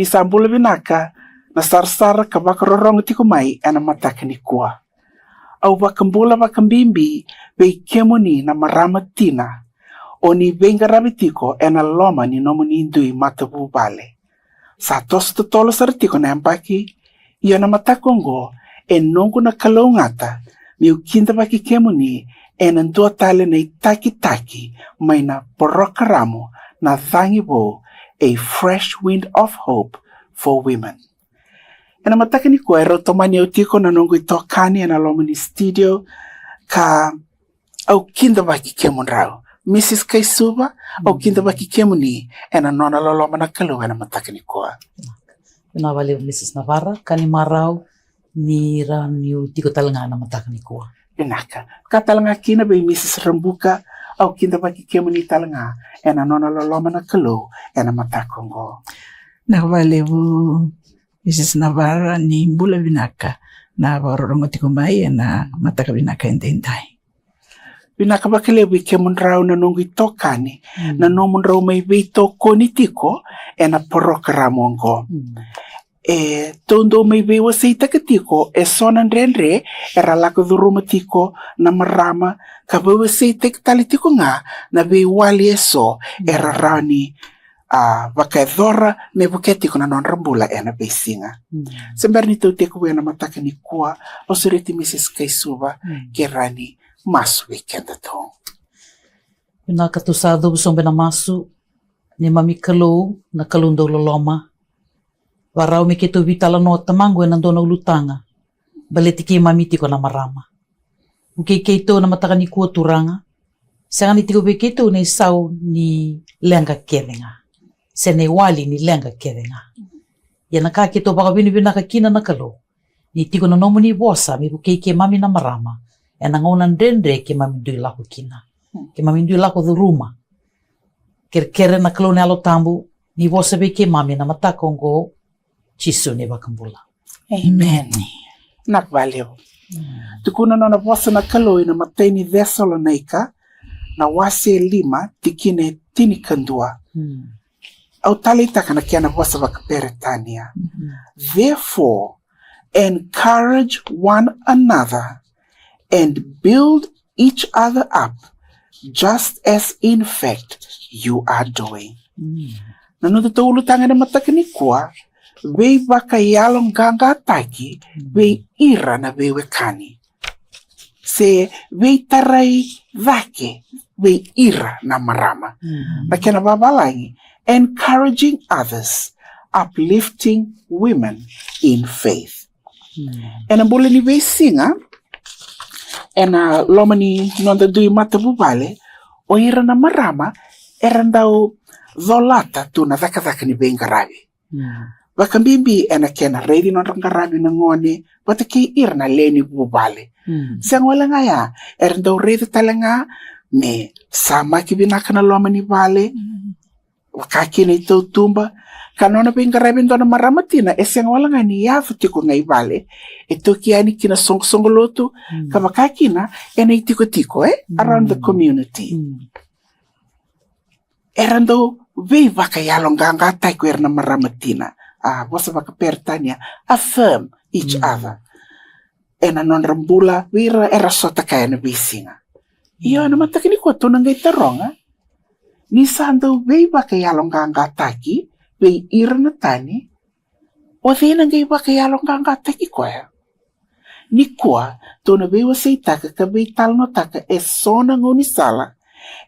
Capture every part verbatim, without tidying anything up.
Ni sa bula vinaka na sarasara ka vakarorogo tiko mai ena mataka nikua. Au vakabula vakabibi vei kemuni na marama tina o ni veiqaravi tiko ena loma ni nomuni dui matavuvale. Sa toso totolo sara tiko na yabaki, ia na mataka oqo e noqu na kalougata meu kidavaki kemuni ena dua tale na itakitaki mai na porokaramu na Cagi Vou, A Fresh Wind of Hope for Women. Ena mataka nikua e rau tomani au tiko na noqu itokani ena loma ni studio, ka au kidavaki kemudrau. Misis Kaisuva, au kidavaki kemuni ena nona loloma na Kalou ena mataka nikua. Vinaka vakalevu Misis Navara, ka ni marau ni rawa niu tiko tale ga ena mataka nikua. Vinaka. Ka tale ga kina vei Misis Rabuka, au kidavaki kemuni tale ga ena nona loloma na Kalou ena mataka oqo. Vinaka vakalevu Misis Navara, ni bula vinaka na vakarorogo tiko mai ena mataka vinaka edaidai. Vinaka vakalevu i kemudrau na noqu itokani, na nomudrau mai veitokoni tiko ena porokaramu oqo. E tou dau mai veiwaseitaka tiko eso na dredre era lako curuma tiko na marama, ka veiwaseitaki tale tiko ga na veiwali eso era rawa ni a vakayacora me vukea tiko na nodra bula ena veisiga. Se bera ni tou tekivu ena mataka nikua, au sureti Misis Kaisuva ke rawa ni masu vei kedatou. Vinaka, tou sa cuva sobu ena masu. Neimami Kalou, na Kalou dau loloma, vakarau me keitou veitalanoa Tamaqu ena dua na ulutaga baleti keimami tiko na marama. Vukei keitou na mataka nikua Turaga, sega ni tiko vei keitou na isau ni leqa kece ga, se na iwali ni leqa kece ga. Ia na ka keitou vakavinavinaka kina na Kalou, ni tiko na nomuni vosa me vukei keimami na marama ena gauna dredre keimami dui lako kina, keimami dui lako curuma. Kerekere na Kalou na Yalo Tabu ni vosa vei keimami ena mataka oqo, Jisu na iVakabula. Emeni. Vinaka vakalevu. Tukuna nona vosa na Kalou ena imatai ni Cesalonaika na wase e lima, tikina e tinikadua. Au taleitaka na kena vosa vakaperetania. Therefore, encourage one another and build each other up, just as in fact you are doing. Na nodatou ulutaga ena mataka nikua, veivakayaloqaqataki vei ira na veiwekani, se veitarai cake vei ira na marama. Na kena vavalagi, encouraging others, uplifting women in faith. Ena bula ni veisiga, ena loma ni noda dui matavuvale, o ira na marama era dau colata tu na cakacaka ni veiqaravi. Vakabibi ena kena raici nodra qaravi na gone vata kei ira na lewe ni vuvale. Sega wale ga ya, era dau raica tale ga me samaki vinaka na loma ni vale, vaka kina i tautuba. Ka nona veiqaravi e dua na marama tina, e sega wale ga ni yaco tiko ga i vale, e toki yani ki na soqosoqo lotu, ka vaka kina ena itikotiko, e around the community. Era dau veivakayaloqaqataki ko ira na marama tina. A vosa vakaperetania, affirm each other ena nodra bula vei ira era sota kaya na veisiga. Io, ena mataka nikua tou na qai taroga, ni sa dau veivakayaloqaqataki vei ira na tani, o cei na qai vakayaloqaqataki koya? Nikua tou na veiwaseitaka ka veitalanoataka eso na gaunisala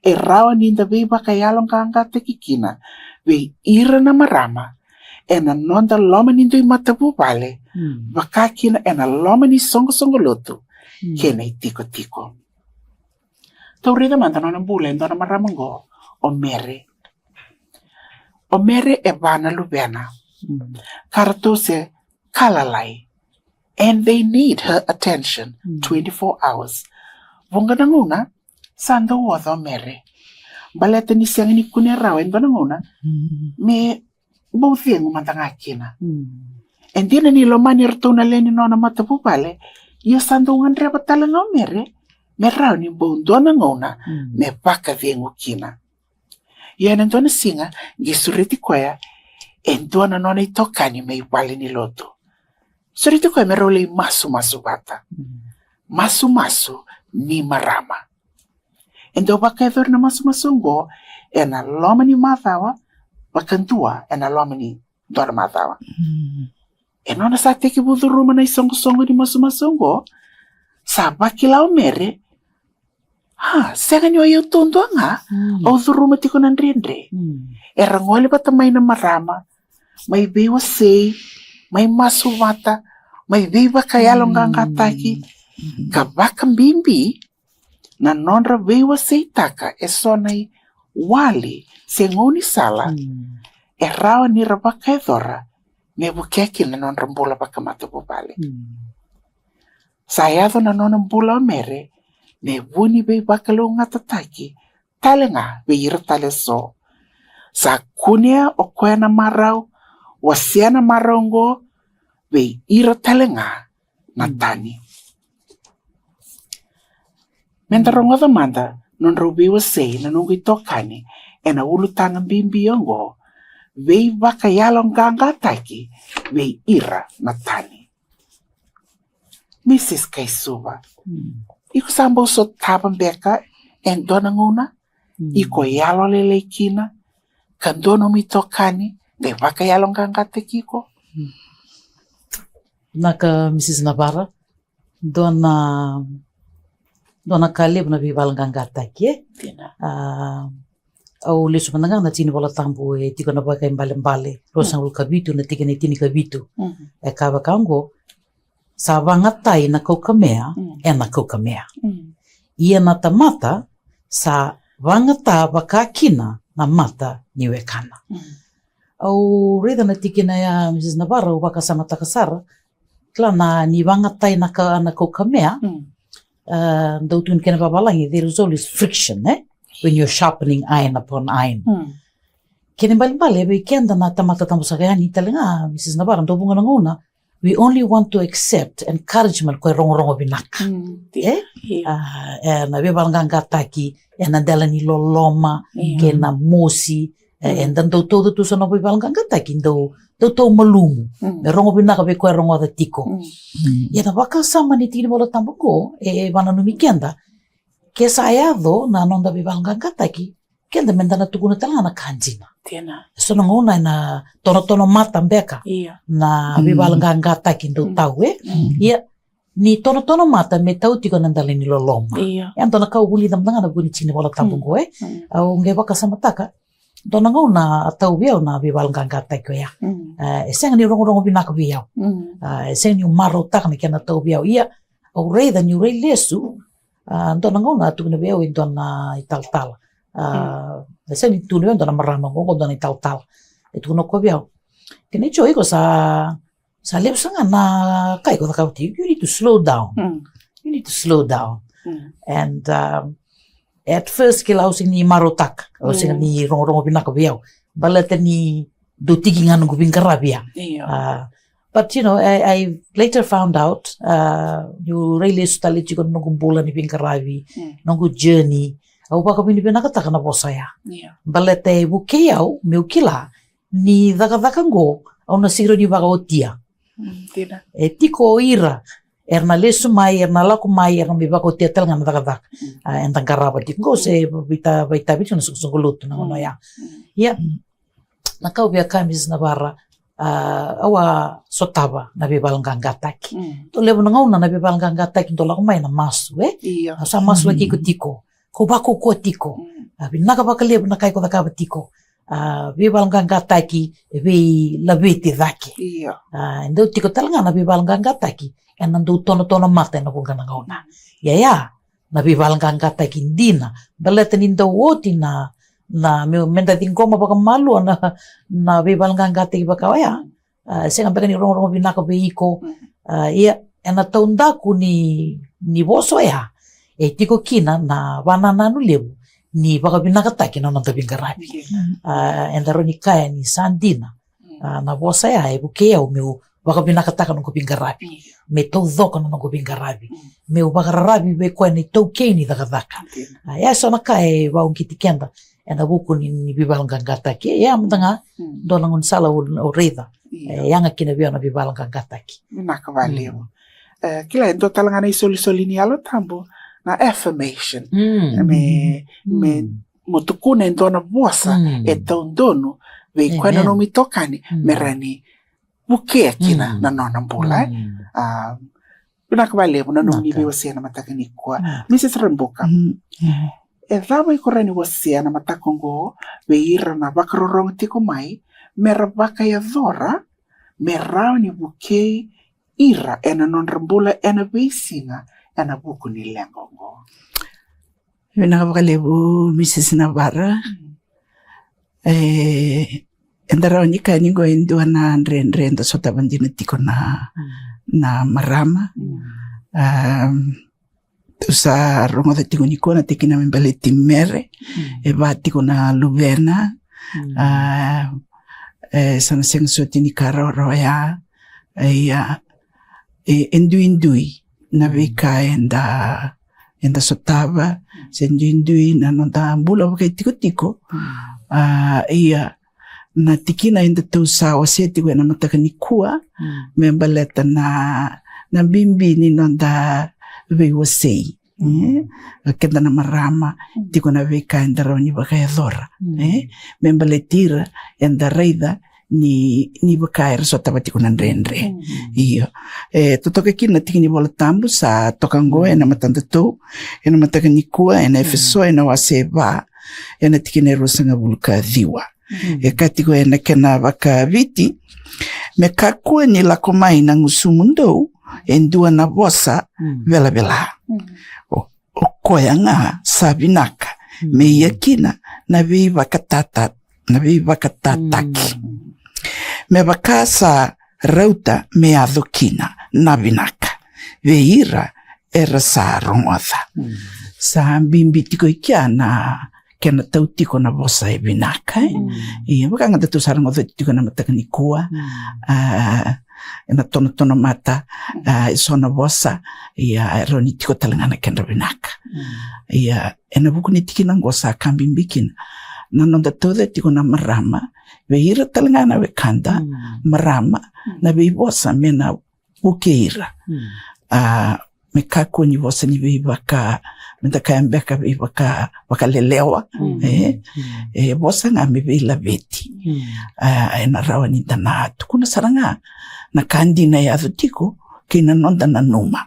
e rawa ni da veivakayaloqaqataki kina vei ira na marama ena noda loma ni dui matavuvale, vaka kina ena loma ni soqosoqo lotu kei na itikotiko. Tou raica mada nona bula e dua na marama oqo, o Mere. O Mere e va na luvena, ka ratou se ka lalai, and they need her attention twenty-four hours. Vuqa na gauna sa dau oca o Mere, baleta ni sega ni kunea rawa e dua na gauna me bau cegu mada ga kina. E dina ni lomani iratou na lewe ni nona matavuvale, ia sa dau gadreva tale ga o Mere me rawa ni bau dua na gauna me vakacegu kina. Ia ena dua na siga qai sureti koya e dua na nona itokani mai vale ni lotu. Sureti koya me rau lai masumasu vata. Masumasu ni marama. E dau vakayacori na masumasu oqo ena loma ni macawa, vakadua ena loma ni dua na macawa. E nona sa tekivu curuma na isoqosoqo ni masumasu oqo, sa vakila o Mere, a, sega ni o yau taudua ga au curuma tiko na dredre. Era gole vata mai na marama, mai veiwasei, mai masu vata, mai veivakayaloqaqataki, ka vakabibi na nodra veiwaseitaka eso na iwali se gaunisala e rawa ni ra vakayacora me vukea kina na nodra bula vakamatavuvale. Sa yaco na nona bula o Mere me vu ni veivakalougatataki tale ga vei ira tale eso. Sa kunea o koya na marau, wasea na marau oqo vei ira tale ga na tani. Meda rogoca mada nodrau veiwasei na noqu itokani ena ulutaga bibi oqo, veivakayaloqaqataki vei ira na tani. Misis Kaisuva, iko sa bau sotava beka e dua na gauna iko yalolailai kina ka dua nomu itokani qai vakayaloqaqataki iko? Naka Misis Navara, dua na, dua na ka levu na veivakayaloqaqataki, e? Au lesu mada ga na tiki ni Vola Tabu e tiko na Vakaibalebale ruasagavulu ka vitu, na tikina e tinikavitu. E kaya vaka oqo: Sa vagatai na kaukamea ena kaukamea, ia na tamata sa vagata vaka kina na mata ni wekana. Au raica na tikina ya, Misis Navara, au vakasamataka sara. Kila na ni vagatai na ka, na kaukamea, dau tu ni kena vavalagi, there is always friction, e? When you're sharpening iron upon iron. Kena ibalebale vei keda na tamata tabu saka yani tale ga, Misis Navara, dau vuqa na gauna we only want to accept encouragement, ko e rogorogo vinaka, e? Ena veivakayaloqaqataki ena dela ni loloma kei na mosi, eda dau tauca tu so na veivakayaloqaqataki, dau, dau tau malumu me rogo vinaka vei ko e rogoca tiko. Ia na vakasama ni tiki ni Vola Tabu oqo e vakananumi keda, ke sa yaco na noda veivakayaloqaqataki, keda meda na tukuna tale ga na ka dina. So na gauna ena tonotono mata beka na veivakayaloqaqataki dau tau, e? Ia ni tonotono mata me tau tiko na dela ni loloma. E dua na ka au vulica mada ga na vuku ni tiki ni Vola Tabu oqo, e? Au qai vakasamataka, dua na gauna a tau vei au na veivakayaloqaqataki oya. E sega niu rogorogo vinaka vei au. E sega niu marautaka na kena tau vei au. Ia au raica niu rai lesu, dua na gauna a tukuna vei au e dua na italatala. E sega ni tukuna vei au e dua na marama, oqo dua na italatala. E tukuna o koya vei au, kena iko, iko sa, sa levu sara ga na ka iko cakava tiko. You need to slow down. You need to slow down. And at first kila au sega ni marautaka, au sega ni rogorogo vinaka vei au, baleta ni dau tiki ga noqu veiqaravi ya. But you know, I, I later found out, niu rai lesu tale tiko na noqu bula ni veiqaravi, noqu journey, au vakavinavinakataka na vosa ya. Baleta e vukei au meu kila ni cakacaka oqo au na sega ni vakaotia. E tiko o ira era na lesu mai, era na lako mai, era na mai vakaotia tale ga na cakacaka eda qarava tiko oqo se vakaitavi tiko na soqosoqo lotu na gauna oya. Ia na ka au via kaya, Misis Navara, au a sotava na veivakayaloqaqataki. Dau levu na gauna na veivakayaloqaqataki dau lako mai na masu, e? Au sa masulaki iko tiko, kau vakaukauwa tiko, vinaka vakalevu na ka iko cakava tiko. Veivakayaloqaqataki e veilaveti cake. E dau tiko tale ga na veivakayaloqaqataki ena dau tonotono mata ena vuqa na gauna. Ia ya na veivakayaloqaqataki dina, baleta ni dau oti na, na, me, meda ciqoma vakamalua na, na veivakayaloqaqataki vaka oya. E sega beka ni rogorogo vinaka vei iko. Ia ena taudaku ni, ni vosa oya e tiko kina na vakanananu levu ni vakavinakataki na noda veiqaravi. Eda rawa ni kaya ni sa dina. Na vosa ya e vukei au meu vakavinakataka noqu veiqaravi, me taucoko na noqu veiqaravi, meu vakararavi vei koya na itaukei ni cakacaka. Ia so na ka e vakauqeti keda ena vuku ni, ni veivakayaloqaqataki. E, ya mada ga, dua na gaunisala au, au raica. E yaga kina vei au na veivakayaloqaqataki. Vinaka vakalevu. E, kila e dua tale ga na isolisoli ni Yalo Tabu, na affirmation. Me, me, mo tukuna e dua na vosa e taudonu vei koya na nomu itokani, me rawa ni vukea kina na nona bula, e. A, vinaka vakalevu na nomuni veiwasei ena mataka nikua. Mrs Rabuka, e cava iko rawa ni wasea ena mataka oqo vei ira na vakarorogo tiko mai, me ra vakayacora, me rawa ni vukei ira ena nodra bula ena veisiga ena vuku ni leqa oqo? Vinaka vakalevu, Mrs Navara. E, eda rawa ni kaya ni qo e dua na dredre eda sotava dina tiko na, na marama. A, tou sa rogoca tiko nikua na tikina me baleti Mere, e va tiko na luvena. A, e, sa na sega soti ni ka rawarawa ya. E, ia, e, e duidui na veika eda, eda sotava, se duidui na noda bula vakaitikotiko. A, ia, na tikina eda tou sa wasea tiko ena mataka nikua, me baleta na, na bibi ni noda veiwasei. E, keda na marama, tiko na veika eda rawa ni vakayacora. E, me baleti ira eda raica ni, ni vaka era sotava tiko na dredre. Io. E, totoka kina na tiki ni Vola Tabu sa toka oqo ena matadatou ena mataka nikua, ena Efeso ena wase va, ena tikina e ruasagavulu ka ciwa. E kaya tiko ena kena vakaViti, me kakua ni lako mai na gusumudou e dua na vosa velavela. O, o koya ga sa vinaka me ia kina na veivakatata, na veivakatataki. Me vaka sa rauta me yaco kina na vinaka vei ira era sa rogoca. Sa bibi tiko i kea na kena tau tiko na vosa e vinaka, e. Ia, vaka ga datou sa rogoca tiko na mataka nikua, a, ena tonotono mata, a, e so na vosa, ia, e rawa ni tiko tale ga na kedra vinaka. Ia, ena vuku ni tikina oqo sa ka bibi kina na noda tauca tiko na marama vei ira tale ga na wekada marama, na veivosa me na vukei ira. A, me kakua ni vosa ni veivaka, me da kaya beka veivaka, vakalelewa, e, e vosa ga me veilaveti. A, ena rawa ni da na tukuna sara ga na ka dina e yaco tiko kei na noda nanuma.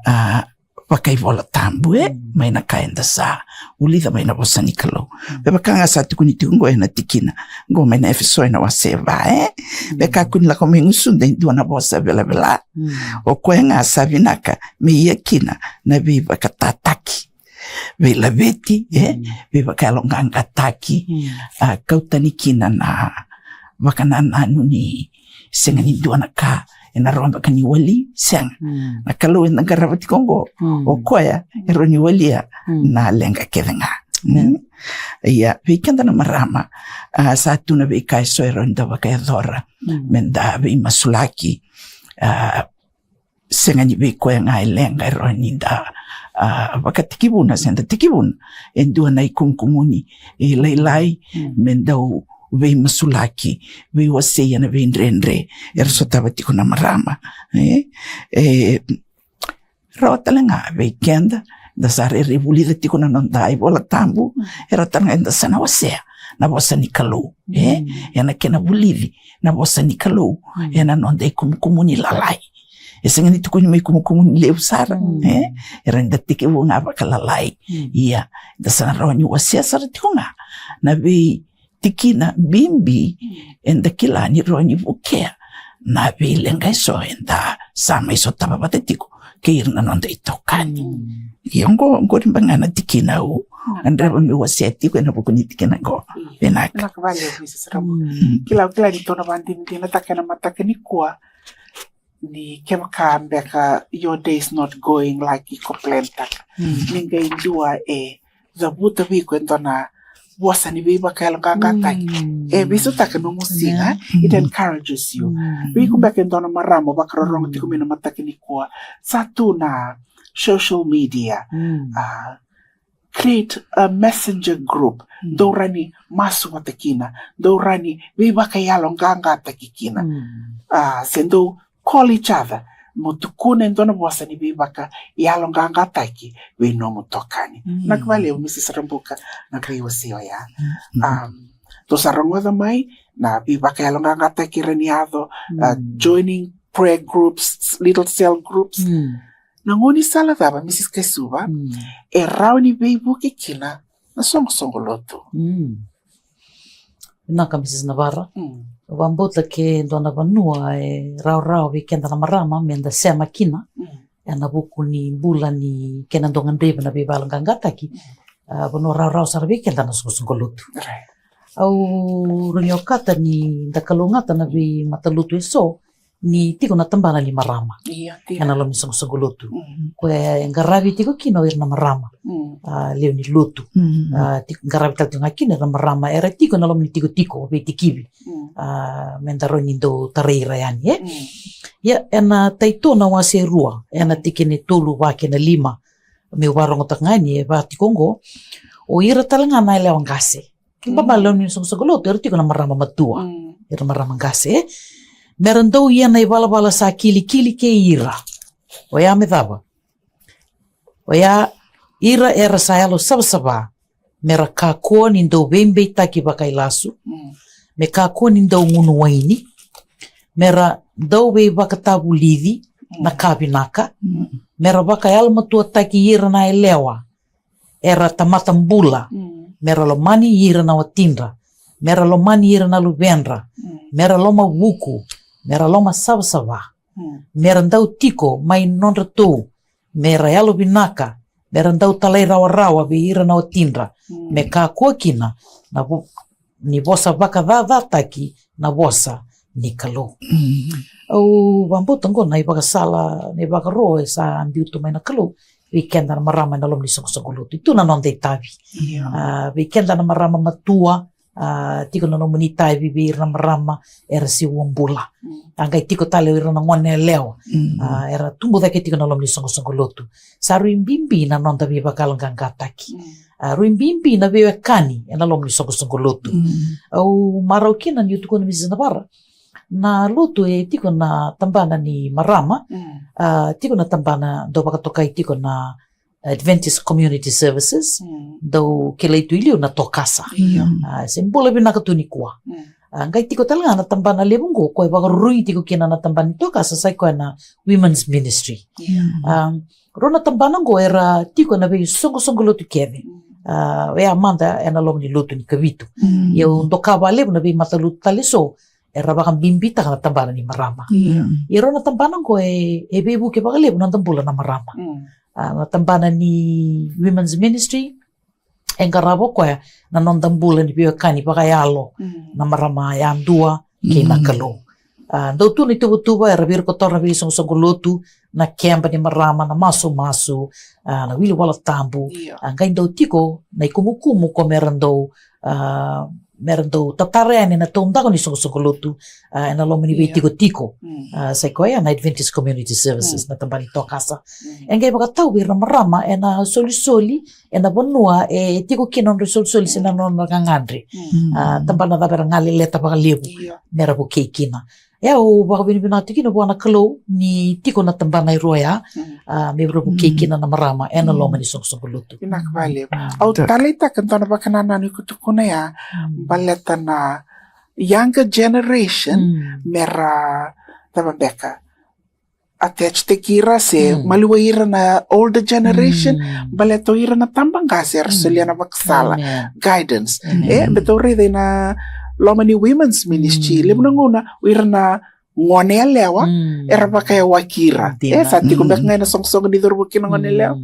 A, vakaivolatabu, e, mai na ka eda sa vulica mai na vosa ni Kalou. Me vaka ga sa tukuni tiko oqo ena tikina oqo mai na Efeso ena wase va, e, me kakua ni lako mai gusuda e dua na vosa velavela. O koya ga sa vinaka me ia kina na veivakatataki, veilaveti, e, veivakayaloqaqataki, a, kau tani kina na vakanananu ni sega ni dua na ka ena rawa beka ni wali, sega. Na Kalou eda qarava tiko oqo, o koya e rawa ni walia na leqa kece ga. Ia, vei keda na marama, a, sa tu na veika e so e rawa ni da vakayacora me da veimasulaki, a, sega ni vei koya ga e leqa e rawa ni da, a, vakatekivuna se da tekivuna e dua na ikumukumuni e lailai me dau veimasulaki, veiwasei ena veidredre era sotava tiko na marama. E, e rawa tale ga vei keda, da sa rairai vulica tiko na noda iVolatabu, e rawa tale ga eda sa na wasea na vosa ni Kalou, e, ena kena vulici na vosa ni Kalou ena noda ikumukumuni lalai. E sega ni tukuni me ikumukumuni levu sara, e, e rawa ni da tekivu ga vakalalai. Ia, da sa na rawa ni wasea sara tiko ga na veitikina bibi eda kila ni rawa ni vukea na veileqa e so eda sa mai sotava vata tiko kei ira na noda itokani. Ia, oqo, oqori beka ga na tikina au gadreva meu wasea tiko ena vuku ni tikina oqo. Vinaka. Vinaka vakalevu, Mrs Rabu. Kila, kila ni tou na vakadinadinataka ena mataka nikua ni kevaka beka your day is not going like iko plan taka, ni qai dua e cavuta vei iko e dua na vosa ni veivakayaloqaqataki, e veisautaka nomu siga, it encourages you. Vei iko beka e dua na marama vakarorogo tiko mai na mataka nikua, sa tu na social media, a, create a messenger group. Dou rawa ni masu vata kina, dou rawa ni veivakayaloqaqataki kina. A, se dou call each other mo tukuna e dua na vosa ni veivakayaloqaqataki vei nomu tokani. Vinaka vakalevu Mrs Rabuka na veiwasei oya. Um, dou sa rogoca mai na veivakayaloqaqataki e rawa ni yaco, uh, joining prayer groups, little cell groups. Na gaunisala cava Mrs Kaisuva e rawa ni veivuke kina na soqosoqo lotu? Vinaka Mrs Navara. Au vakabauta ke dua na vanua e rawarawa vei keda na marama meda sema kina ena vuku ni bula ni kena dau gadreva na veivakayaloqaqataki, a, vanua rawarawa sara vei keda na soqosoqo lotu. Au rawa ni okata ni da kalougata na veimatalotu eso ni tiko na tabana ni marama ena loma ni soqosoqo lotu. Koya e qaravi tiko kina o ira na marama, a, lewe ni lotu. A, tiko, qaravi tale tiko ga kina ira na marama era tiko ena loma ni tikotiko veitikivi. A, meda rawa ni dau tarai ira yani, e? Ia, ena Taito na wase e rua, ena tikina e tolu vaka kei na lima, meu vakarogotaka ga yani e vaka tiko oqo: O ira tale ga na yalewa qase. Kena ibalebale ni soqosoqo lotu era tiko na marama matua, ira na marama qase, e? Mera dau ia na ivalavala sa kilikili kei ira. Oya me cava? Oya, ira era sa yalo savasava, mera kakua ni dau veibeitaki vakailasu, me kakua ni dau gunu waini, mera dau veivakatavulici na ka vinaka, mera vakayalomatuataki ira na yalewa era tamata bula, mera lomani ira na watidra, mera lomani ira na luvedra, mera lomavuku, mera loma savasava, mera dau tiko mai nodratou, mera yalovinaka, mera dau talairawarawa vei ira na watidra, me kakua kina na vo-, ni vosa vakacacataki na vosa ni Kalou. Au vakabauta oqo na ivakasala, na ivakaro e sa biu tu mai na Kalou vei keda na marama ena loma ni soqosoqo lotu. E tu na noda itavi. A, vei keda na marama matua, a, tiko na nomuni itavi vei ira na marama era se uabula. A, qai tiko tale o ira na gone yalewa, a, era tubu cake tiko na loma ni soqosoqo lotu. Sa rui bibi na noda veivakayaloqaqataki. A, rui bibi na veiwekani ena loma ni soqosoqo lotu. Au marau kina niu tukuna Mrs Navara, na lotu e tiko na tabana ni marama, a, tiko na tabana dau vakatokai tiko na Adventist Community Services, dau kilai tu i liu na Tokasa. A, se bula vinaka tu nikua. A, qai tiko tale ga na tabana levu oqo, koya e vakarurugi tiko kina na tabana ni Tokasa, sa i koya na Women's Ministry. A, rua na tabana oqo era tiko ena veisoqosoqo lotu kece. A, oya mada ena loma ni lotu ni Kavitu. Ia au doka vakalevu na veimatalotu tale eso era vakabibitaka na tabana ni marama. Ia rua na tabana oqo e, e veivuke vakalevu na noda bula na marama. A, na tabana ni Women's Ministry e qarava o koya na noda bula ni veiwekani vakayalo, na marama yadua kei na Kalou. A, dau tu na ituvatuva era via kotora na veisoqosoqo lotu, na keba ni marama, na masumasu, a, na wili Vola Tabu. A, qai dau tiko na ikumukumu ko mera dau, a, mera dau tatara yani na taudaku ni soqosoqo lotu, a, ena loma ni veitikotiko. A, sa i koya na Adventist Community Services, na tabana ni Tokasa. E qai vakatau vei ira na marama ena solisoli, ena vanua e tiko kina nodra solisoli se na nodra gagadre. A, tabana cava era galeleta vakalevu mera vukei kina. Ia au vakavinavinaka tiko kina vua na Kalou ni tiko na tabana e rua ya, a, mera vukei kina na marama ena loma ni soqosoqo lotu. Vinaka vakalevu. Au taleitaka e dua na vakanananu iko tukuna ya, baleta na younger generation mera, cava beka, attach-taki ira se maliwai ira na older generation, baleta o ira na tabaqase era solia na vakasala, guidance. E, baleta au raica ena loma ni Women's Ministry, levu na gauna o ira na gone yalewa era vakayawaki ira. E, sa tiko beka ga ena soqosoqo ni cauravou kei na gone yalewa.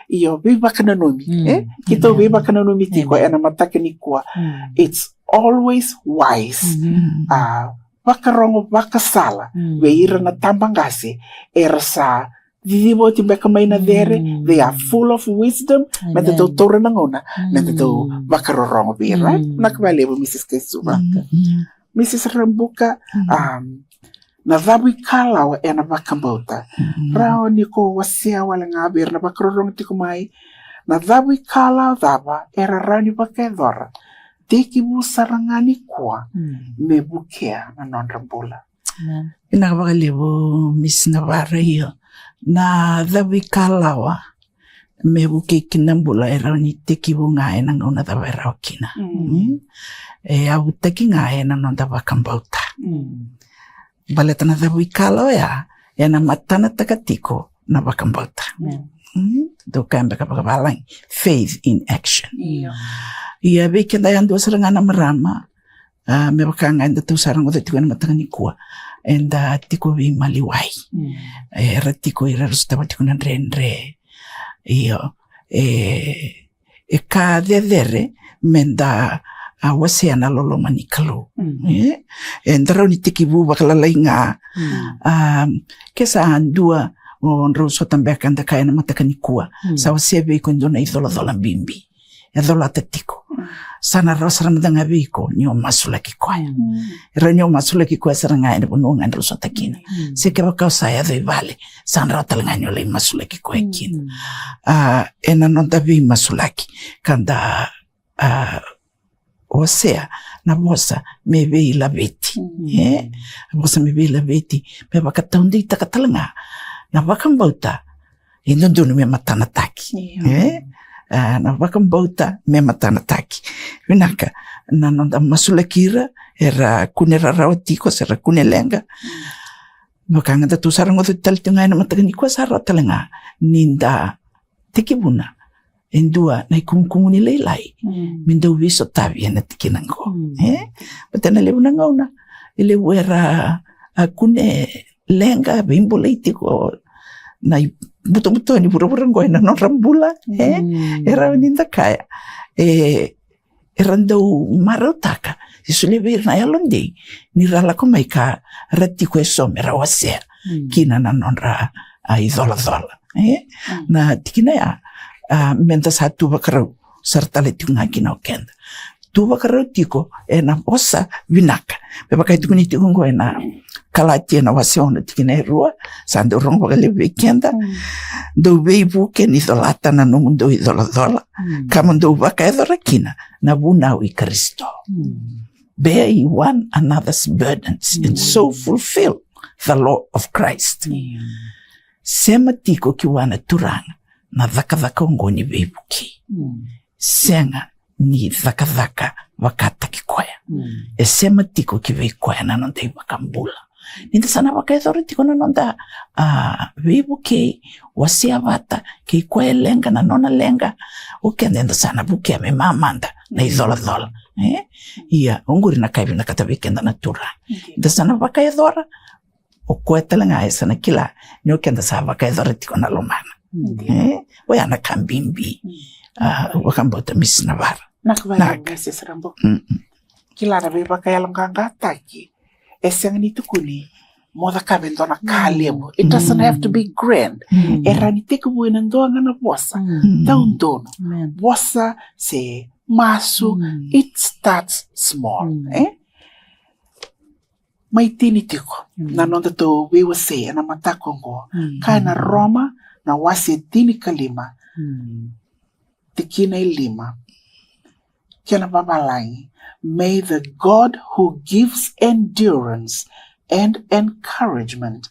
Io, veivakananumi. E, keitou veivakananumi tiko ena mataka nikua. It's always wise. A, vakarogo vakasala vei ira na tabaqase era sa ciciva oti beka mai na cere. They are full of wisdom. Meda dau taura na gauna meda dau vakarorogo vei ira. Vinaka vakalevu Mrs Kaisuva. Mrs Rabuka, um, na cava ikalawa ena vakabauta? Rawa ni ko wasea wale ga vei ira na vakarorogo tiko mai Na cavuikalawa cava era rawa ni vakayacora tekivu sara ga nikua me vukea na nodra bula? Vinaka vakalevu, Miss Navara. Io, na cavuikalawa me vukei kina na bula e rawa ni tekivu ga ena gauna cava e rawa kina. E yavutaki ga ena noda vakabauta. Baleta na cavuikalawa oya ena matanataka tiko na vakabauta. Dou kaya beka vakavalagi, faith in action. Ia vei keda yadua sara ga na marama, a, me vaka ga eda tou sa rogoca tiko ena mataka nikua, eda tiko veimaliwai. Era tiko ira era sotava tiko na dredre. Io, e e ka cecere meda, a, wasea na loloma ni Kalou. E, eda rawa ni tekivu vakalalai ga. A, ke sa dua o drau sota beka, eda kaya ena mataka nikua, sa wasea vei iko e dua na icolacola bibi e colata tiko. Sa na rawa sara mada ga vei iko ni o masulaki koya. E rawa ni o masulaki koya sara ga ena vanua ga drau sota kina. Se kevaka o sa yaco i vale, sa na rawa tale ga ni o lai masulaki koya kina. A, ena noda veimasulaki, ka da, a, wasea na vosa me veilaveti. E, na vosa me veilaveti, me vakataudeitaka tale ga na vakabauta e dodonu me matanataki. E, a, na vakabauta me matanataki. Vinaka, na noda masulaki ira era kune rarawa tiko se ra kune leqa. Vaka ga datou sa rogoca tale tiko ga ena mataka nikua, sa rawa tale ga ni da tekivuna e dua na ikumukumuni lailai me dau veisotavi ena tikina qo. E, baleta na levu na gauna e levu era, a, kune leqa, veibolei tiko na ibutobuto ni vuravura qo ena nodra bula. E, e rawa ni da kaya, e, era dau marautaka se solia vei ira na yalodei ni ra lako mai ka ra tiko eso me ra wasea kina na nodra, a, icolacola. E, na tikina ya, a, meda sa tu vakarau sara tale tiko ga kina o keda. Tu vakarau tiko ena vosa vinaka. Me vaka e tukuni tiko qo ena Kalatia na wase ono tikina e rua, sa dau rogo vakalevu vei keda. Dou veivuke ni colata na nomudou icolacola, ka mo dou vakayacora kina na vunau i Karisito. Bear ye one another's burdens and so fulfill the law of Christ. Sema tiko ki vua na Turaga na cakacaka oqo ni veivukei. Sega ni cakacaka vakataki koya. E sema tiko ki vei koya na noda iVakabula. Ni da sa na vakayacora tiko na noda, a, veivukei, wasea vata kei koya e leqa, na nona leqa, o keda eda sa na vukea me mamada na icolacola. E? Ia, oqori na ka e vinakata vei keda na Turaga. Da sa na vakayacora, o koya tale ga e sa na kila ni o keda sa vakayacora tiko na lomana. E, oya na ka bibi. A, vakabauta Miss Navara. Naka vakalevu Miss Rabu. Kila na veivakayaloqaqataki e sega ni tukuni mo cakava e dua na ka levu. It doesn't have to be grand. E rawa ni tekivu ena dua ga na vosa taudonu. Vosa se masu. It starts small. E? Mai tini tiko na noda tou veiwasei ena mataka oqo. Ka ena Roma na wase tinikalima, tikina e lima. Kena vavalagi: May the God who gives endurance and encouragement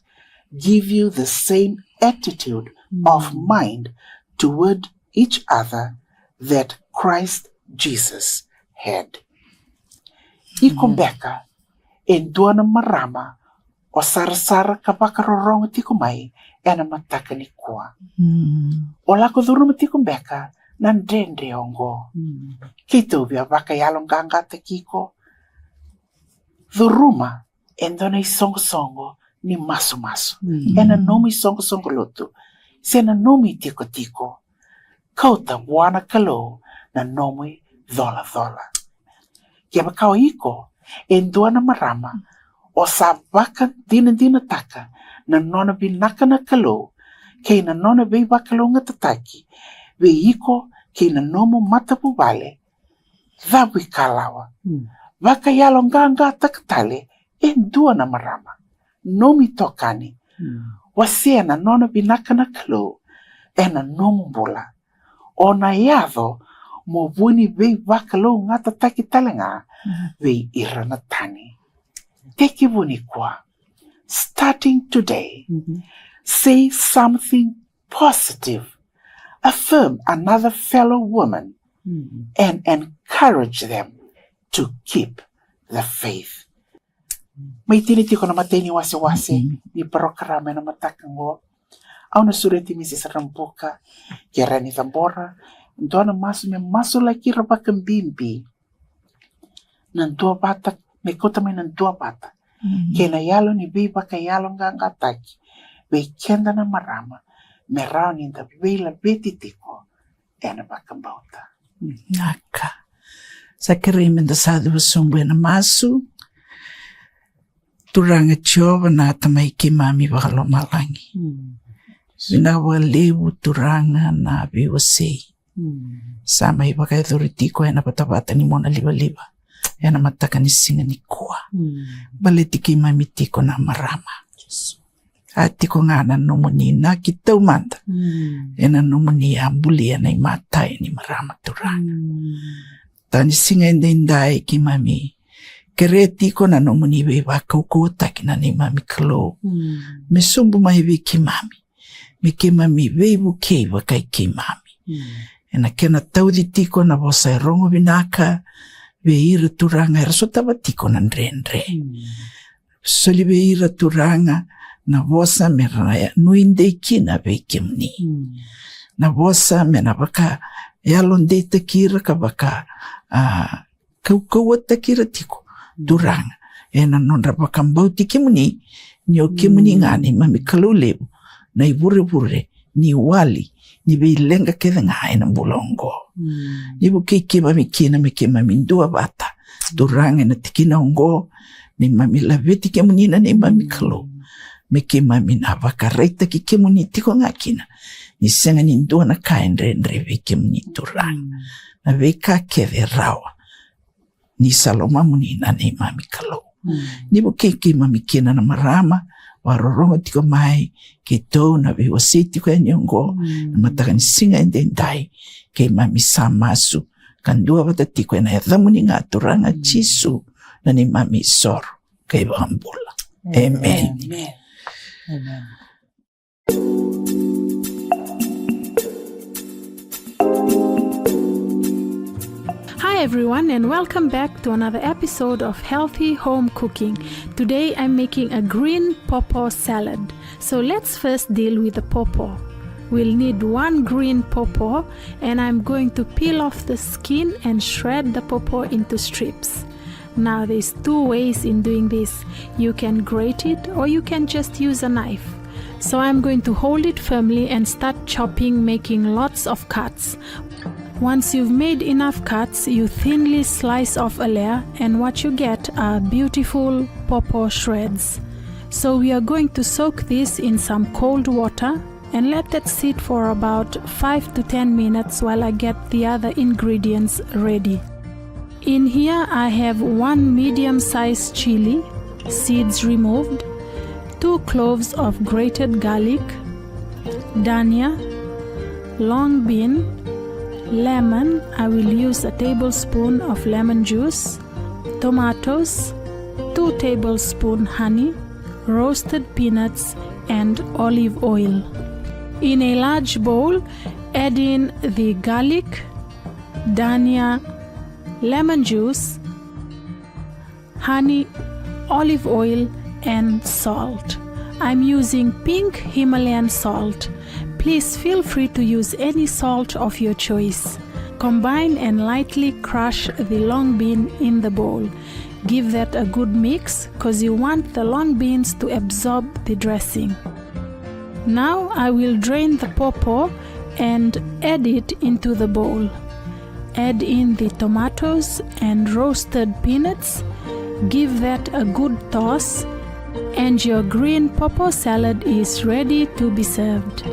give you the same attitude of mind toward each other that Christ Jesus had. Iko beka e dua na marama o sarasara ka vakarorogo tiko mai ena mataka nikua. O lako curuma tiko beka na dredre oqo. Keitou via vakayaloqaqataki iko. Curuma e dua na isoqosoqo ni masumasu ena nomu isoqosoqo lotu se na nomu itikotiko. Kauta vua na Kalou na nomu icolacola. Kevaka o iko e dua na marama o sa vakadinadinataka na nona vinaka na Kalou kei na nona veivakalougatataki vei iko kei na nomu matavuvale, cavuikalawa, vakayaloqaqataka tale e dua na marama, nomu itokani. Wasea na nona vinaka na Kalou ena nomu bula. o na yaco mo vu ni veivakalougatataki tale ga vei ira na tani. Tekivu nikua, starting today, say something positive, affirm another fellow woman, and encourage them to keep the faith. Mai tini tiko na matai ni wasewase ni parokaramu ena mataka oqo. Au na sureti Misisi Rabuka ke rawa ni cabora dua na masu me masulaki ira vakabibi na duavata, me kauta mai na duavata kei na yalo ni veivakayaloqaqataki vei keda na marama, me rawa ni da veilaveti tiko ena vakabauta. Naka. Sa kerei me da sa cuva sobu ena masu. Turaga Jiova na Tamai keimami vakalomalagi. Vinaka vakalevu Turaga na veiwasei sa mai vakayacori tiko ena vatavata ni mona livaliva ena mataka ni siga nikua. Baleti keimami tiko na marama. A tiko ga na nomuni inaki taumada ena nomuni a bulia na imatai ni marama Turaga. Tani siga edaidai keimami kerea tiko na nomuni veivakaukauwataki na neimami Kalou me sobu mai vei keimami, me keimami veivukei vakai keimami. Ena kena tauci tiko na vosa e rogo vinaka vei ira Turaga era sotava tiko na dredre. Soli vei ira Turaga na vosa me ra nuidei kina vei kemuni. Na vosa me na vakayalodeitaki ira ka vaka a kaukauwataki ira tiko Turaga ena nodra vakabauti kemuni, ni o kemuni ga neimami Kalou levu na ivurevure ni wali ni veileqa kece ga ena bula oqo. Ni vukei keimami kina me keimami duavata Turaga ena tikina oqo, neimami laveti kemuni na neimami Kalou, me keimami na vakaraitaki kemuni tiko ga kina ni sega ni dua na ka e dredre vei kemuni Turaga. Na veika kece e rawa ni sa lomamuni na neimami Kalou. Ni vukei keimami kina na marama vakarorogo tiko mai, keitou na veiwasei tiko yani oqo na mataka ni siga edaidai. Keimami sa masu ka duavata tiko ena yacamuni ga Turaga Jisu na neimami isoro kei vakabula. Emeni. Hi everyone, and welcome back to another episode of Healthy Home Cooking. Today I'm making a green pawpaw salad. So let's first deal with the pawpaw. We'll need one green pawpaw, and I'm going to peel off the skin and shred the pawpaw into strips. Now there's two ways in doing this. You can grate it or you can just use a knife. So I'm going to hold it firmly and start chopping, making lots of cuts. Once you've made enough cuts, you thinly slice off a layer, and what you get are beautiful pawpaw shreds. So we are going to soak this in some cold water and let that sit for about five to ten minutes while I get the other ingredients ready. In here I have one medium-sized chili, seeds removed, two cloves of grated garlic, dhania, long bean, lemon, I will use a tablespoon of lemon juice, tomatoes, two tablespoon honey, roasted peanuts, and olive oil. In a large bowl, add in the garlic, dhania, lemon juice, honey, olive oil, and salt. I'm using pink Himalayan salt. Please feel free to use any salt of your choice. Combine and lightly crush the long bean in the bowl. Give that a good mix, 'cause you want the long beans to absorb the dressing. Now I will drain the pawpaw and add it into the bowl. Add in the tomatoes and roasted peanuts. Give that a good toss, and your green pawpaw salad is ready to be served.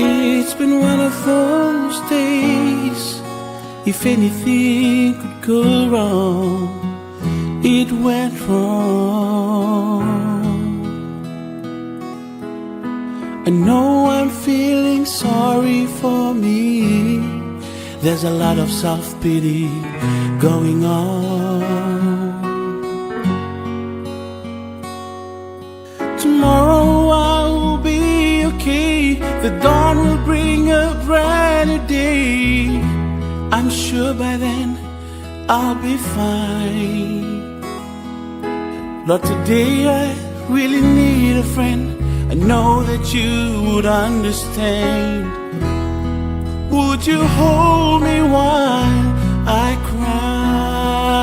It's been one of those days. If anything could go wrong, it went wrong. I know I'm feeling sorry for me. There's a lot of self pity going on. Tomorrow I will be okay. The dawn will bring a brand new day. I'm sure by then I'll be fine. Lord, today I really need a friend. I know that you would understand. Would you hold me while I cry?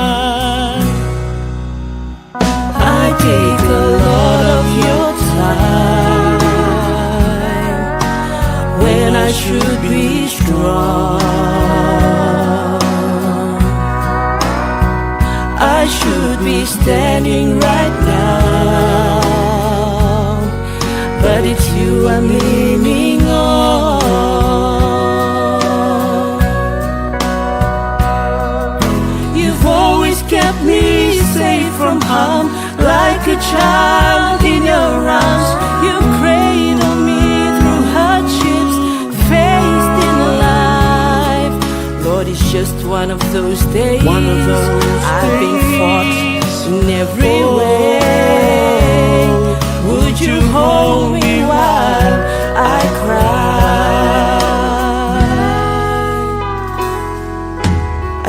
I take a lot of your time when I should be strong. I should be standing right now, but it's you I'm leaning on. You've always kept me safe from harm, like a child in your arms. You cradle me through hardships faced in life. Lord, it's just one of those days. One of those I've been days. Fought in every way. Would you hold me while I cry?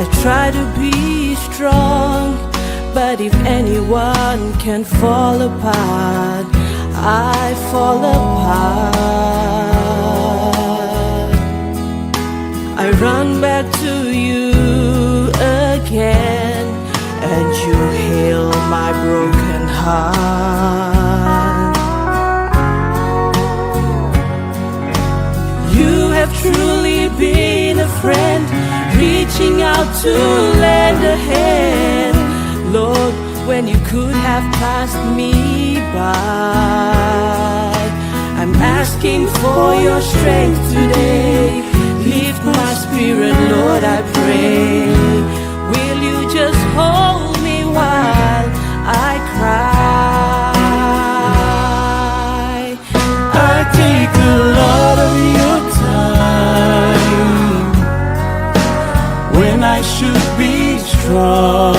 I try to be strong, but if anyone can fall apart, I fall apart. I run back to you again, and you heal my broken heart. You have truly been a friend, reaching out to lend a hand. Lord, when you could have passed me by, I'm asking for your strength today. Lift my spirit, Lord, I pray. Will you just hold me while I cry? I take a lot of your time when I should be strong.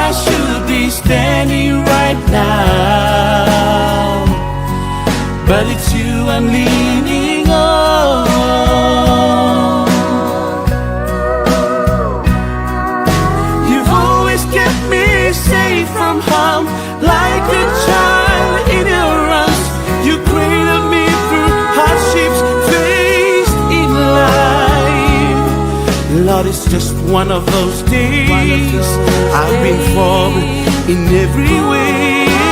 I should be standing right now, but it's you I'm leaning on. You've always kept me safe from harm, like a child in your arms. You cradled me through hardships faced in life. Lord, it's just one of those days. I've been falling in every way.